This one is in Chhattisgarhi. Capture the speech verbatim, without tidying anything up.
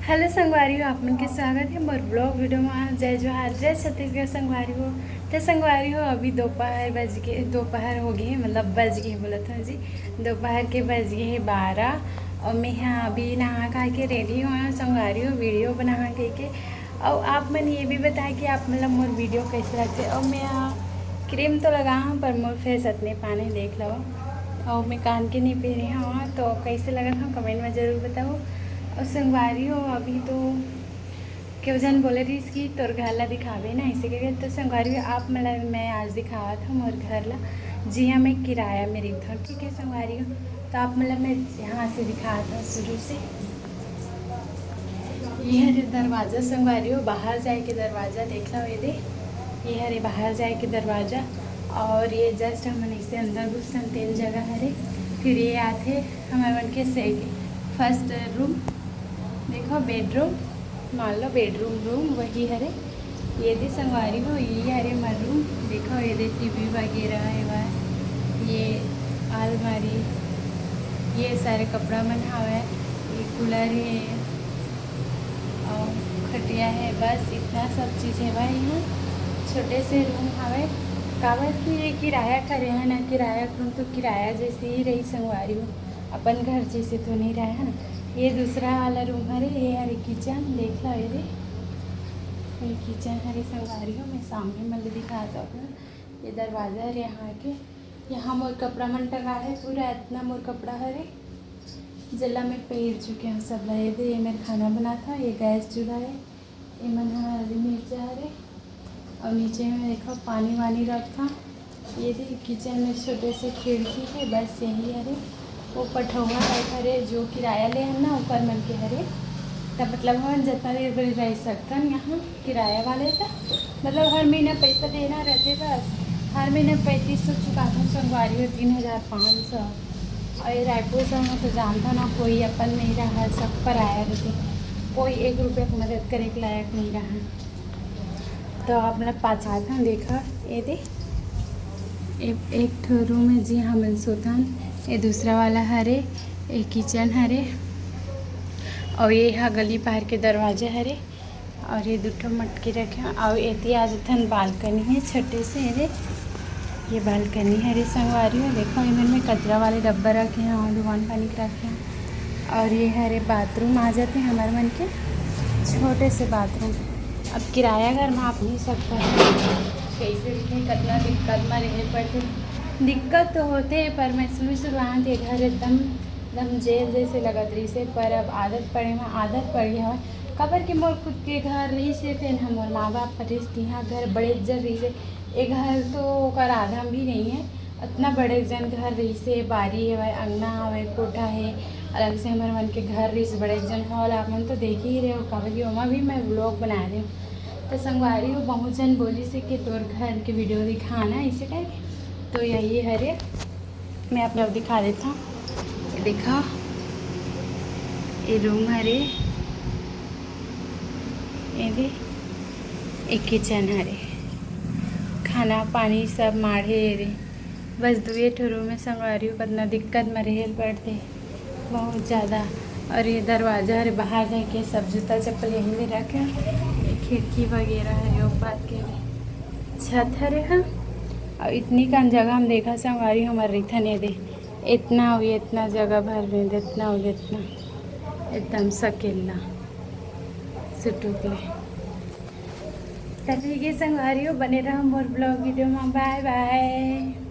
Hello संगवारी हो, आप मन के स्वागत हे मोर vlog video मा। जय जोहार, जय छत्तीसगढ़ संगवारी हो। ते संगवारी हो, अभी दोपहर बज गे, दोपहर हो गे हे, मतलब बज गे हे बोलत हँव जी, दोपहर के बज गे हे बारह। अउ मैं हा अभी नहा खा के ready होए हँव संगवारी हो, video बनाहा कहिके। अउ आप मन ये भी बताए कि आप मन ला मोर video कैसे लगथे। अउ मैं हा cream तो लगा हँव, पर मोर face अतने पान हे, देख लव। अउ मैं कान के नहीं पहने हँव, तो कैसे लगत हँव comment में जरूर बताओ। अउ संगवारी हो, अभी तो केहू झन बोले रहिस कि तोर घर ला दिखाबे ना, ऐसे करके। तो संगवारी हो, आप मन ला मैं आज दिखावत हँव मोर घर ला, जिहाँ मैं किराया में रहिथँव। ठीक है संगवारी हो, तो आप मन ला मैं यहाँ से दिखावत हँव शुरू से। ये हरे दरवाजा संगवारी हो, बाहर जाए के दरवाजा, देख लव ये दे, ये हरे बाहर जाए के दरवाजा। और ये just हमन ऐसे अंदर घुसथन तेन जगह हरे। फिर ये आथे हमर मन के से first room, देखो bedroom, मान लो bedroom room वही हरे। ये दे संगवारी हो, ये हरे हमर room, देखो ये दे TV वगैरह हे, ये अलमारी, ये सारे कपड़ा मन हावय, ये cooler हे, अउ खटिया हे, बस इतना सब चीज हे भाई। यहाँ छोटे से room हावय, काबर कि ये किराया करे है ना, किराया room तो किराया जैसे ही रही संगवारी हो, अपन घर जैसे तो नहीं रहे है ना। ये दूसरा वाला room हरे, ये हरे kitchen, देख लो ये दे, ये kitchen हरे संगवारी हो। मैं सामने मन ल दिखात हँव, ये दरवाजा हरे यहाँ के, यहाँ मोर कपड़ा मन टंगा है, पूरा इतना मोर कपड़ा हरे, जेला मैं पहिर चुके हँव सब ला। ये दे, ये मेर खाना बनात हँव, ये गैस चूल्हा है, ये मन हरी मिर्चा हरे, और नीचे में देखो पानी वानी रखा। ये दे kitchen में छोटे से खिड़की है, बस यही हरे। वो पठौहा type हरे, जो किराया ले हन ना, ओकर मन के हरे। तब मतलब हमन जितना देर बर रह सकथन यहाँ किराया वाले का, मतलब हर महीना पैसा देना रहते, बस हर महीना पैंतीस सौ चुकाथन संगवारी हो, तीन हज़ार पाँच सौ। और ये रायपुर से हम तो जानता ना, कोई अपन नहीं रहा, सब पराया रहते, कोई एक रुपया की मदद करे के लायक नहीं रहा। तो आप मतलब पाँच आथन, देखा ये दे, ए-, एक ठो room है जी, हमन सोथन। ये दूसरा वाला हरे, ये kitchen हरे, और ये हा गली पार के दरवाजा हरे, और ये दू ठो मटकी रखे हैं। और एती आ जथन, balcony है छोटे से, ये दे, ये balcony हरे संगवारी हो। देखो, इमन में कचरा वाले डब्बा रखे हैं और धुआन पानी के रखे हैं। और ये हरे bathroom आ जाते हैं हमारे मन के, छोटे से bathroom। अब किराया घर में आप नहीं सकता है, कैसे भी नहीं, कितना दिक्कत में रहे पड़ते। दिक्कत तो होते हैं, पर मैं शुरू शुरुआत ये घर एकदम एकदम जेल जैसे लगत रहिस हे, पर अब आदत पड़े में आदत पड़ गया है। काबर कि मोर खुद के घर रहिस हे, तेन ह मोर माँ बाप पर रहिस, तिहाँ घर बड़े जन रहिस हे। ए घर तो ओकर आधा भी नहीं है, इतना बड़े जन घर रहिस हे, बारी हवय, अंगना हवय, कोठा है, अलग से हमर मन के घर रहिस, बड़े जन hall आप मन तो देख ही रहे हो, काबर कि ओमा भी मैं vlog बना रही हूँ। तो संगवारी हो, बहुत जन बोलिस हे कि तोर घर के video दिखाना, इसे करके। तो यही हरे, मैं आप लोग दिखा देता हूँ। देखा, ये room हरे, ये दे, ये kitchen हरे, खाना पानी सब माढ़े ये दे। बस दुए ठो room में संगवारी हो, कितना दिक्कत में रहे पड़ते, बहुत ज़्यादा। और ये दरवाजा हरे, बाहर जाके सब जूता चप्पल यहीं में रखे, ये खिड़की वगैरह हरे, ऊपर के छत हरे हा। और इतनी कन जगह हम देखा संगवारी हमर रहिथन, ये दे, इतना हो, इतना जगह भर में, इतना हो, इतना, एकदम सकेला सुटुक ले। त ठीक है संगवारी हो, बने रहो मोर vlog video में। Bye bye।